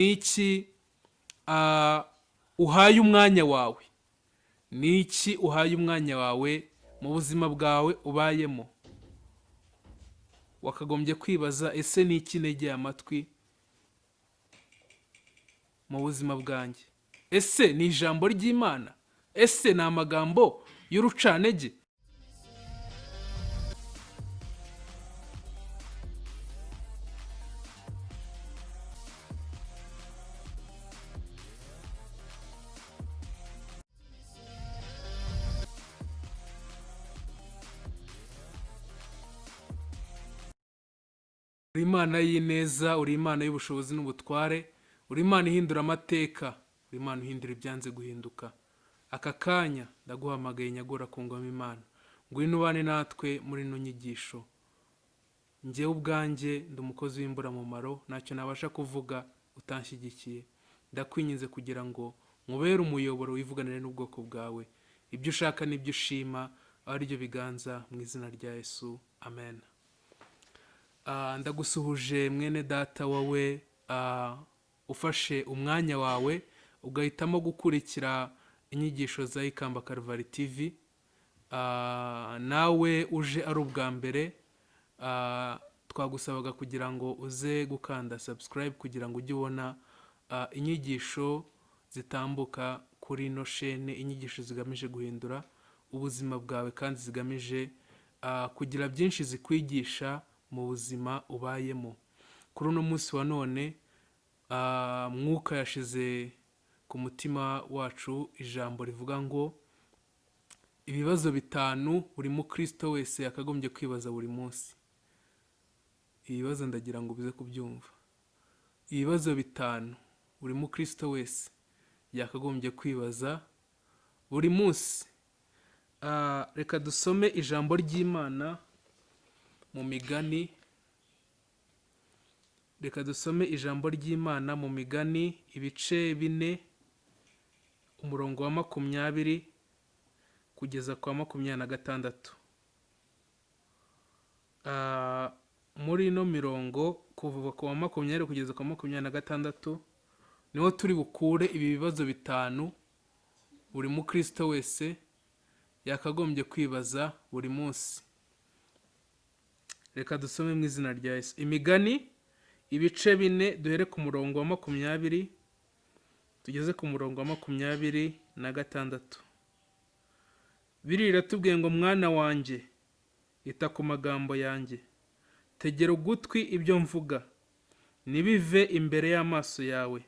Ni iki uhaye umwanya wawe? Ni iki uhaye umwanya wawe mu buzima bwawe ubayemo? Wakagombye kwibaza: ese ni iki ntegeye amatwi mu buzima bwanjye? Ese ni ijambo ry'Imana? Ese ni amagambo y'urucantege? Uri Imana y'ineza, uri Imana y'ubushobozi n'ubutware, uri Imana ihindura amateka, uri Imana uhindura ibyanze guhinduka. Aka kanya ndaguhamagaye, nyagora ku ngoma Imana, ngwino ubane natwe muri ino nyigisho. Njyewe ubwanjye ndi umukozi w'imburamumaro, ntacyo nabasha kuvuga utanshyigikiye. Ndakwinginze kugira ngo nkubere umuyoboro, wivuganire n'ubwoko bwawe. Ibyo ushaka n'ibyo ushima abe ari byo biganza, mu izina rya Yesu, amen. Ndagusuhuje mwene data, wowe ufashe umwanya wawe ugahitamo gukurikira inyigisho za Ikamba Karuvali TV. Nawe uje ari ubwa mbere, twagusabaga kugira ngo uze gukanda subscribe kugira ngo ujye ubona inyigisho zitambuka kuri ino shene, inyigisho zigamije guhindura ubuzima bwawe kandi zigamije kugira byinshi zikwigisha mu buzima ubayemo. Kuri uno munsi wa none, Mwuka yashize ku mutima wacu ijambo rivuga ngo ibibazo 5 buri mukristo wese yakagombye kwibaza buri munsi. Ibibazo, ndagira ngo ubize kubyumva, ibibazo 5 buri mukristo wese yakagombye kwibaza buri munsi. Reka dusome ijambo ry'Imana mu Migani. Reka dusome ijambo ry'Imana mu Migani, ibice 4, umurongo wa 20 kugeza kwa 26. Muri ino mirongo, kuva ku wa 20 kugeza ku wa 26, niho turi bukure ibi bibazo 5 buri mukristo wese yakagombye kwibaza buri munsi. Reka dusome mu izina rya Yesu. Imigani ibice 4, duhere ku murongo wa 20 tugeze ku murongo wa 26. Biriya iratubwiye ngo: "Mwana wanjye, ita ku magambo yanjye, tegera ugutwi ibyo mvuga, ntibive imbere y'amaso yawe,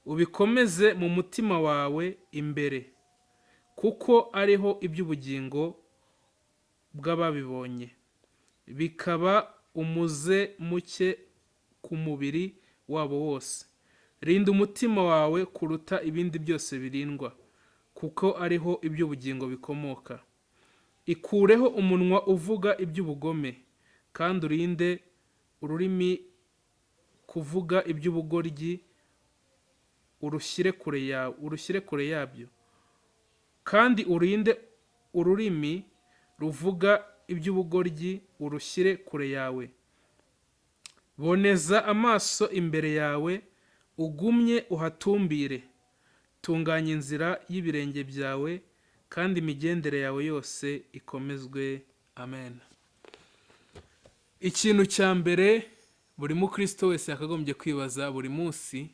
ubikomeze mu mutima wawe imbere, kuko ariho iby'ubugingo bw'ababibonye, bikaba umuze muke ku mubiri wabo wose. Rinda umutima wawe kuruta ibindi byose birindwa, kuko ariho iby'ubugingo bikomoka. Ikureho umunwa uvuga iby'ubugome, kandi urinde ururimi kuvuga iby'ubugoryi, urushyire kure yawe, urushyire kure yabyo. Kandi urinde ururimi ruvuga iby'ubugoryi, urushyire kure yawe. Boneza amaso imbere yawe, ugumye uhatumbire. Tunganya inzira y'ibirenge byawe, kandi imigendere yawe yose ikomezwe. Amen." Ikintu cya mbere buri mukristo wese yakagombye kwibaza buri munsi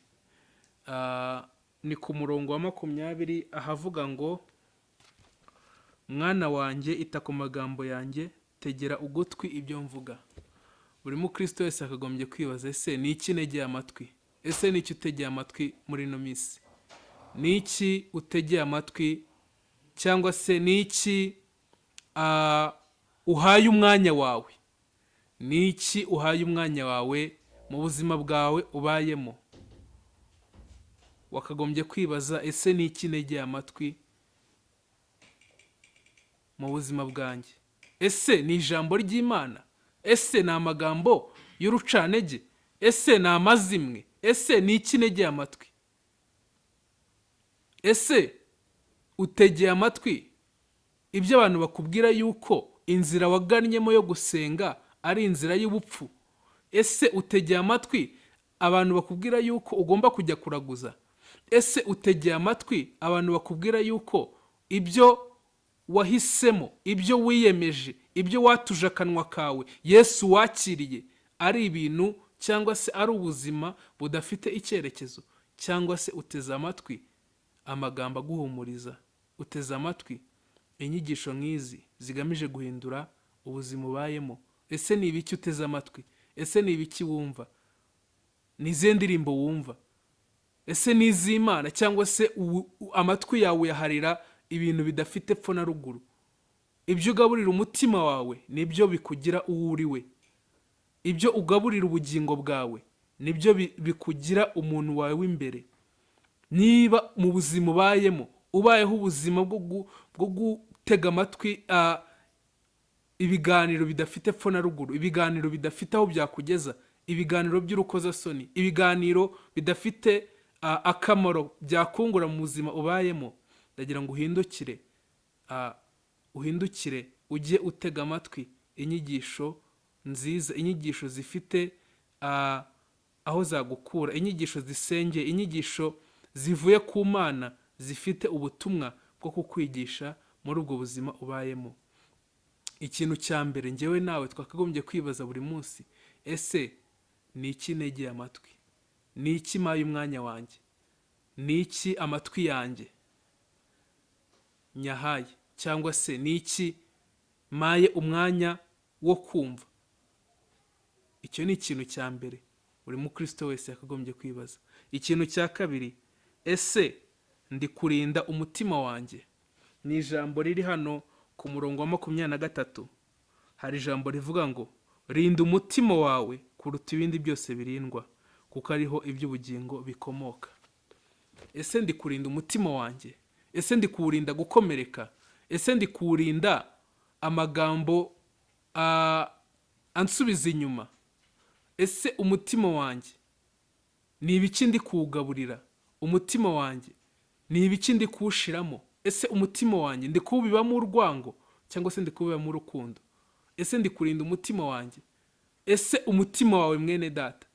ni ku murongo wa 20, ahavuga ngo: "Mwana wanjye, ita ku magambo yanjye, tegera ugutwi ibyo mvuga." Buri mukristo wese yakagombye kwibaza: ese ni iki ntegeye amatwi? Ese ni iki utegeye amatwi muri ino minsi? Ni iki utegeye amatwi, cyangwa se ni iki uhaye umwanya wawe? Ni iki uhaye umwanya wawe mu buzima bwawe ubayemo? Wakagombye kwibaza: ese ni iki ntegeye amatwi mu buzima bwanjye? Ese ni ijambo ry'Imana? Ese ni amagambo y'urucantege? Ese ni amazimwe? Ese ni iki ntegeye amatwi? Ese utegeye amatwi ibyo abantu bakubwira yuko inzira wagannyemo yo gusenga ari inzira y'ubupfu? Ese utegeye amatwi abantu bakubwira yuko ugomba kujya kuraguza? Ese utegeye amatwi abantu bakubwira yuko ibyo wahisemo, ibyo wiyemeje, ibyo watuje akanwa kawe, Yesu wakiriye, ari ibintu cyangwa se ari ubuzima budafite icyerekezo? Cyangwa se uteze amatwi amagambo aguhumuriza, uteze amatwi inyigisho nk'izi zigamije guhindura ubuzima ubayemo? Ese ni ibiki uteze amatwi? Ese ni ibiki wumva? Ni izihe ndirimbo wumva? Ese ni iz'Imana, cyangwa se amatwi yawe uyaharira ibintu bidafite epfo na ruguru? Ibyo ugaburira umutima wawe nibyo bikugira uwo uri we. Ibyo ugaburira ubugingo bwawe nibyo bikugira umuntu wawe w'imbere. Niba mu buzima ubayemo ubayeho ubuzima bwo gutega amatwi ibiganiro bidafite epfo na ruguru, ibiganiro bidafite aho byakugeza, ibiganiro by'urukozasoni, ibiganiro bidafite akamaro byakungura mu buzima ubayemo, ndagira ngo uhindukire ujye utega amatwi inyigisho nziza, inyigisho zifite aho zagukura, inyigisho zisengeye, inyigisho zivuye ku Mana, zifite ubutumwa bwo kukwigisha muri ubwo buzima ubayemo. Ikintu cya mbere njyewe nawe twakagombye kwibaza buri munsi: ese ni iki negeye amatwi? Ni iki mpaye umwanya wanjye? Ni iki amatwi yanjye nyahaye? Cyangwa se ni iki mpaye umwanya wo kumva? Icyo ni ikintu cya mbere buri mukristo wese yakagombye kwibaza. Ikintu cya kabiri: ese ndi kurinda umutima wanjye? Ni ijambo riri hano ku murongo wa 23. Hari ijambo rivuga ngo: "Rinda umutima wawe kuruta ibindi byose birindwa, kuko ariho iby'ubugingo bikomoka." Ese ndi kurinda umutima wanjye? Ese ndi kuwurinda gukomereka? Ese ndi kuwurinda amagambo ansubiza inyuma? Ese umutima wanjye ni ibiki ndi kuwugaburira? Umutima wanjye ni ibiki ndi kuwushiramo? Ese umutima wanjye ndi kuwubibamo urwango, cyangwa se ndi kuwubibamo urukundo? Ese ndi kurinda umutima wanjye? Ese umutima wawe, mwene data,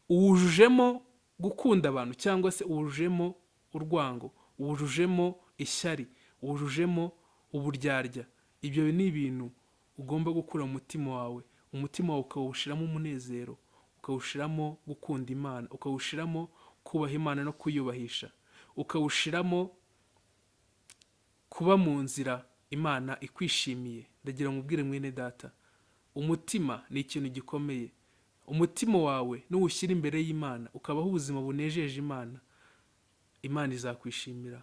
uwujujemo gukunda abantu, cyangwa se uwujujemo urwango, uwujujemo ishyari, uwujujemo uburyarya? Ibyo ni ibintu ugomba gukura mu mutima wawe. Umutima wawe ukawushyiramo umunezero, ukawushyiramo gukunda Imana, ukawushyiramo kubaha Imana no kuyubahisha, ukawushyiramo kuba mu nzira Imana ikwishimiye. Ndagira ngo ubwire mwene data, umutima ni ikintu gikomeye. Umutima wawe nuwushyira imbere y'Imana, ukabaho ubuzima bunejeje Imana, Imana izakwishimira.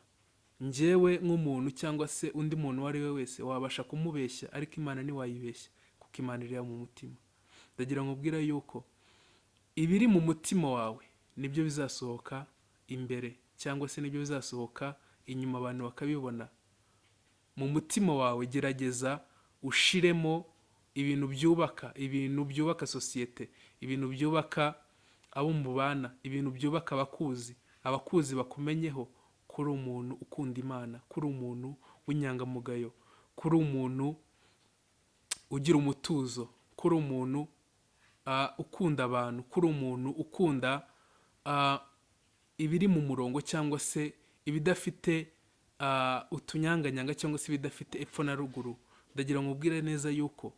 Njyewe nk'umuntu cyangwa se undi muntu uwo ari we wese wabasha kumubeshya, ariko Imana ntiwayibeshya, kuko Imana ireba mu mutima. Ndagira ngo ubwire yuko ibiri mu mutima wawe nibyo bizasohoka imbere, cyangwa se nibyo bizasohoka inyuma, abantu bakabibona. Mu mutima wawe gerageza ushiremo ibintu byubaka, ibintu byubaka sosiyete, ibintu byubaka abo mubana, ibintu byubaka abakuzi. Abakuzi bakumenyeho ko uri umuntu ukunda Imana, ko uri umuntu w'inyangamugayo, ko uri umuntu ugira umutuzo, ko uri umuntu ukunda abantu, ko uri umuntu ukunda ibiri mu murongo, cyangwa se ibidafite utunyanganyanga, cyangwa se ibidafite epfo na ruguru. Ndagira ngo ubwire neza yuko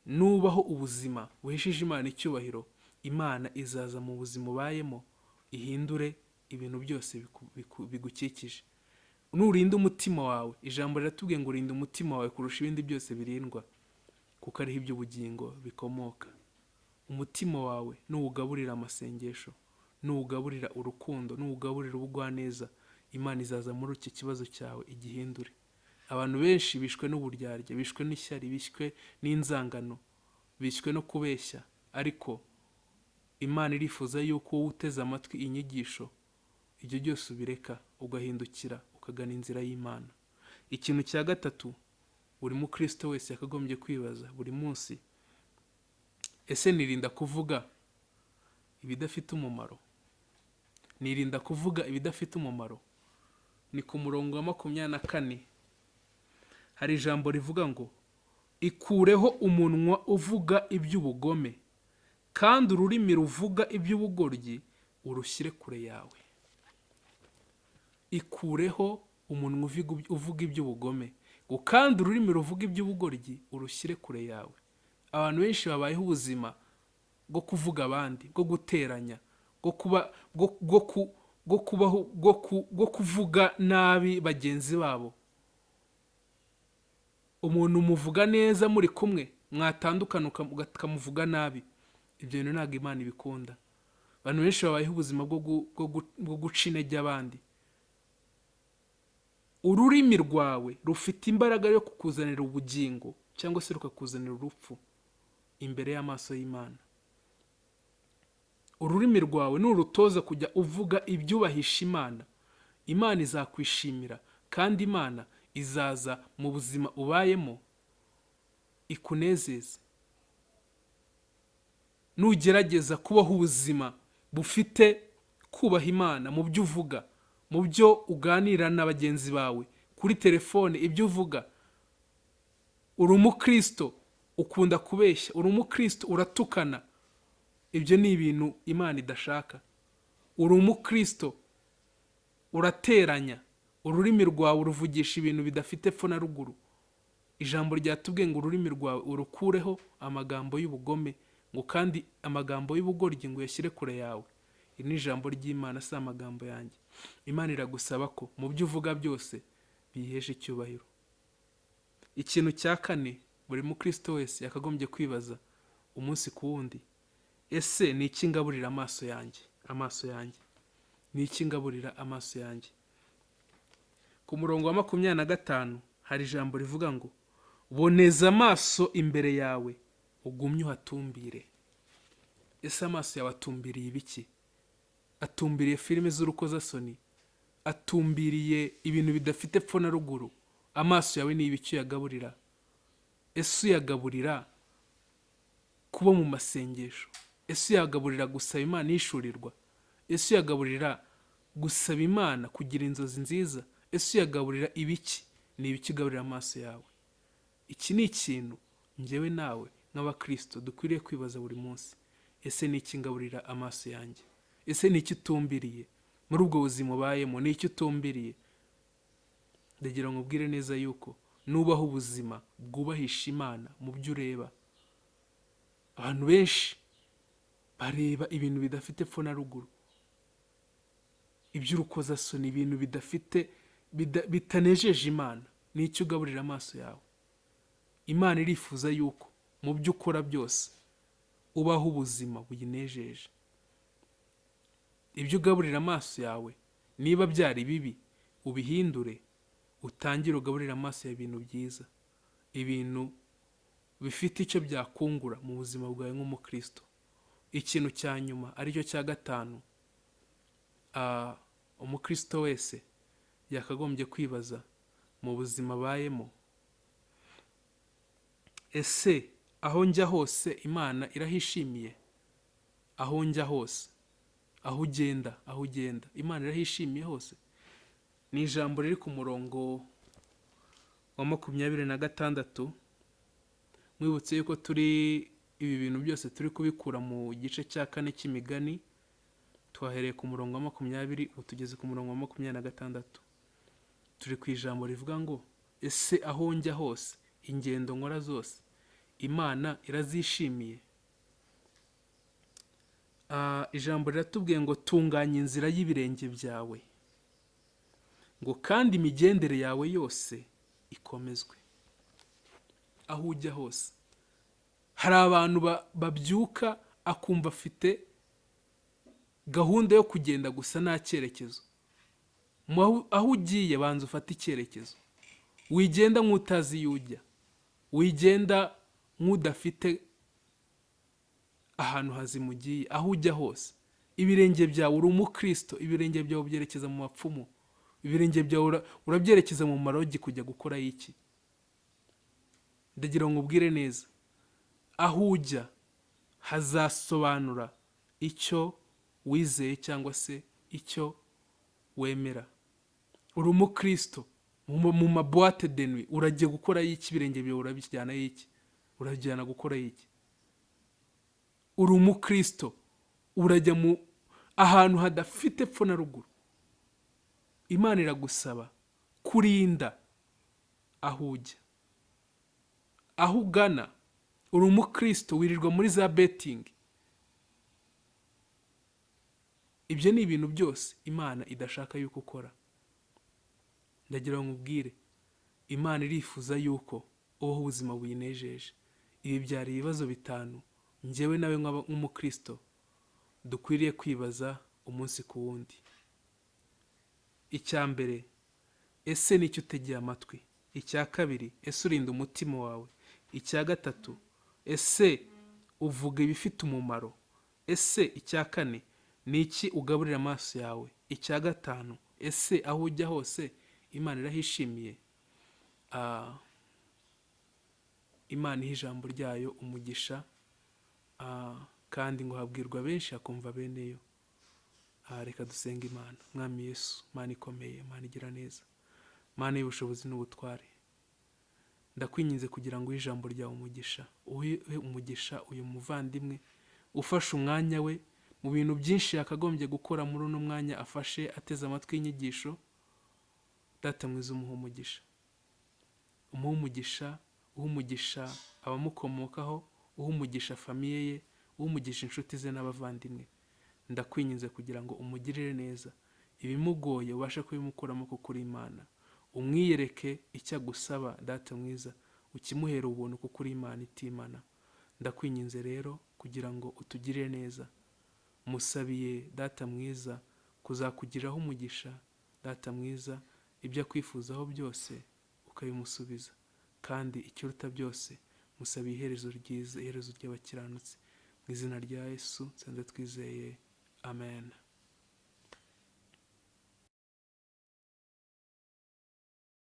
nubaho ubuzima buhesheje Imana icyubahiro, Imana izaza mu buzima ubayemo ihindure ibintu byose bigukikije. Nurinda umutima wawe, ijambo riratubwiye ngo: "Rinda umutima wawe kurusha ibindi byose birindwa, kuko ariho iby'ubugingo bikomoka." Umutima wawe nuwugaburira amasengesho, nuwugaburira urukundo, nuwugaburira ubugwaneza, Imana izaza muri iki kibazo cyawe igihindure. Abantu benshi bishwe n'uburyarya, bishwe n'ishyari, bishwe n'inzangano, bishwe no kubeshya, ariko Imana irifuza yuko wowe uteze amatwi inyigisho ibyo byose ubireka, ugahindukira ukagana inzira y'Imana. Ikintu cya gatatu buri mukristo wese yakagombye kwibaza buri munsi: ese nirinda kuvuga ibidafite umumaro? Nirinda kuvuga ibidafite umumaro? Ni ku murongo wa 24. Hari ijambo rivuga ngo: "Ikureho umunwa uvuga iby'ubugome Kandi ururimi ruvuga iby'ubugoryi urushyire kure yawe. Ikureho umunwa uvuga iby'ubugome, ngo kandi ururimi ruvuga iby'ubugoryi urushyire kure yawe. Abantu benshi babayeho ubuzima bwo kuvuga abandi, bwo guteranya, bwo kuba bwo bwo ku bwo kubaho bwo ku bwo kuvuga nabi bagenzi babo. Umuntu umuvuga neza muri kumwe, mwatandukana ukamuvuga nabi. Ibyo bintu ntabwo Imana ibikunda. Abantu benshi babayeho ubuzima bwo guca intege abandi. Ururimi rwawe rufite imbaraga yo kukuzanira ubugingo cyangwa se rukakuzanira urupfu imbere y'amaso y'Imana. Ururimi rwawe nurutoza kujya uvuga ibyubahisha Imana, Imana izakwishimira, kandi Imana izaza mu buzima ubayemo ikunezeze. Nugerageza kubaho ubuzima bufite kubaha Imana mu byo uvuga, mu byo uganira na bagenzi bawe kuri telefone, ibyo uvuga, uri umukristo ukunda kubeshya, uri umukristo uratukana, ibyo ni ibintu Imana idashaka. Uri umukristo urateranya, ururimi rwawe uruvugisha ibintu bidafite epfo na ruguru. Ijambo ryatubwiye ngo ururimi rwawe urukureho amagambo y'ubugome, ngo kandi amagambo y'ubugoryi ngo uyashyire kure yawe. Iri ni ijambo ry'Imana, si amagambo yanjye. Imana iragusaba ko mu byo uvuga byose biyihesha icyubahiro. Ikintu cya kane buri mukristo wese yakagombye kwibaza umunsi ku wundi: ese ni iki ngaburira amaso yanjye? Amaso yanjye ni iki ngaburira amaso yanjye? Ku murongo wa 25 hari ijambo rivuga ngo: "Boneza amaso imbere yawe, ugumye uhatumbire." Ese amaso yawe atumbiriye ibiki? Atumbiriye filime z'urukozasoni? Atumbiriye ibintu bidafite epfo na ruguru? Amaso yawe ni ibiki uyagaburira? Ese uyagaburira kuba mu masengesho? Ese uyagaburira gusaba Imana ishurirwa? Ese uyagaburira gusaba Imana kugira inzozi nziza? Ese uyagaburira ibiki? Ni ibiki ugaburira amaso yawe? Iki ni ikintu njyewe nawe nk'abakristo dukwiriye kwibaza buri munsi. Ese ni iki ngaburira amaso yanjye? Ese ni iki utumbiriye muri ubwo buzima ubayemo? Ni iki utumbiriye? Ndagira ngo ubwire neza yuko nubaho ubuzima bwubahisha Imana mu byo ureba. Abantu benshi bareba ibintu bidafite epfo na ruguru, iby'urukozasoni, ibintu bidafite bitanejeje Imana. Ni icyo ugaburira amaso yawe. Imana irifuza yuko mu byo ukora byose ubaho ubuzima buyinejeje. Ibyo ugaburira amaso yawe niba byari bibi, ubihindure, utangire ugaburire amaso yawe ibintu byiza, ibintu bifite icyo byakungura mu buzima bwawe nk'umukristo. Ikintu cya nyuma, aricyo cya gatanu, umukristo wese yakagombye kwibaza mu buzima abayemo: ese aho njya hose Imana irahishimiye? Aho njya hose, aho ugenda, aho ugenda, Imana irahishimiye hose? Ni ijambo riri ku murongo wa 26. Mwibutse yuko turi ibi bintu byose turi kubikura mu gice cya kane cy'Imigani. Twahereye ku murongo wa 20, ubu tugeze ku murongo wa 26. Turi ku ijambo rivuga ngo: "Ese aho njya hose, ingendo nkora zose, Imana irazishimiye?" Ijambo riratubwiye ngo: "Tunganya inzira y'ibirenge byawe," ngo "kandi imigendere yawe yose ikomezwe." Aho ujya hose, hari abantu babyuka akumva afite gahunda yo kugenda gusa nta cyerekezo. Aho ugiye, banza ufate icyerekezo. Wigenda nk'utazi iyo ujya, wigenda nk'udafite ahantu hazima ugiye. Aho ujya hose, ibirenge byawe, uri umukristo, ibirenge byawe ubyerekeza mu bapfumu, ibirenge byawe urabyerekeza mu marogi kujya gukora iki? Ndagira ngo ubwire neza, aho ujya hazasobanura icyo wizeye cyangwa se icyo wemera. Uri umukristo, mu ma boîte de nuit uragiye gukora iki? Ibirenge byawe urabijyana iki? Urabijyana gukora iki? Uri umukristo, urajya mu ahantu hadafite epfo na ruguru. Imana iragusaba kurinda aho ujya, aho ugana. Uri umukristo, wirirwa muri za betting. Ibyo ni ibintu byose Imana idashaka yuko ukora. Ndagira ngo nkubwire, Imana irifuza yuko ubaho ubuzima buyinejeje. Ibi byari ibibazo 5 njyewe nawe nk'umukristo dukwiriye kwibaza umunsi ku wundi. Icya mbere, ese ni icyo utegeye amatwi? Icya kabiri, ese urinda umutima wawe? Icya gatatu, ese uvuga ibifite umumaro? Ese icya kane, ni iki ugaburira amaso yawe? Icya gatanu, ese aho ujya hose Imana irahishimiye? Imana iha ijambo ryayo umugisha, kandi ngo habwirwa benshi hakumva beneyo. Reka dusenge Imana. Mwami Yesu, Mana ikomeye, Mana igira neza, Mana y'ubushobozi n'ubutware, ndakwinginze kugira ngo uhe ijambo ryawe umugisha, uhe umugisha uyu muvandimwe ufashe umwanya we mu bintu byinshi yakagombye gukora muri uno mwanya afashe ateze amatwi y'inyigisho. Data mwiza, umuhe umugisha, umuhe umugisha, uhe umugisha abamukomokaho, uhe umugisha famille ye, uhe umugisha inshuti ze n'abavandimwe. Ndakwinginze kugira ngo umugirire neza, ibimugoye ubashe kubimukuramo kuko uri Imana. Umwiyereke icyo agusaba, Data mwiza, ukimuhere ubuntu kuko uri Imana itimana. Ndakwinginze rero kugira ngo utugirire neza. Musabiye, Data mwiza, kuzakugiraho umugisha, Data mwiza, ibyo akwifuzaho byose ukabimusubiza, kandi ikiruta byose musabiye iherezo ryiza, iherezo ry'abakiranutsi. Mu izina rya Yesu nsenze twizeye, amen.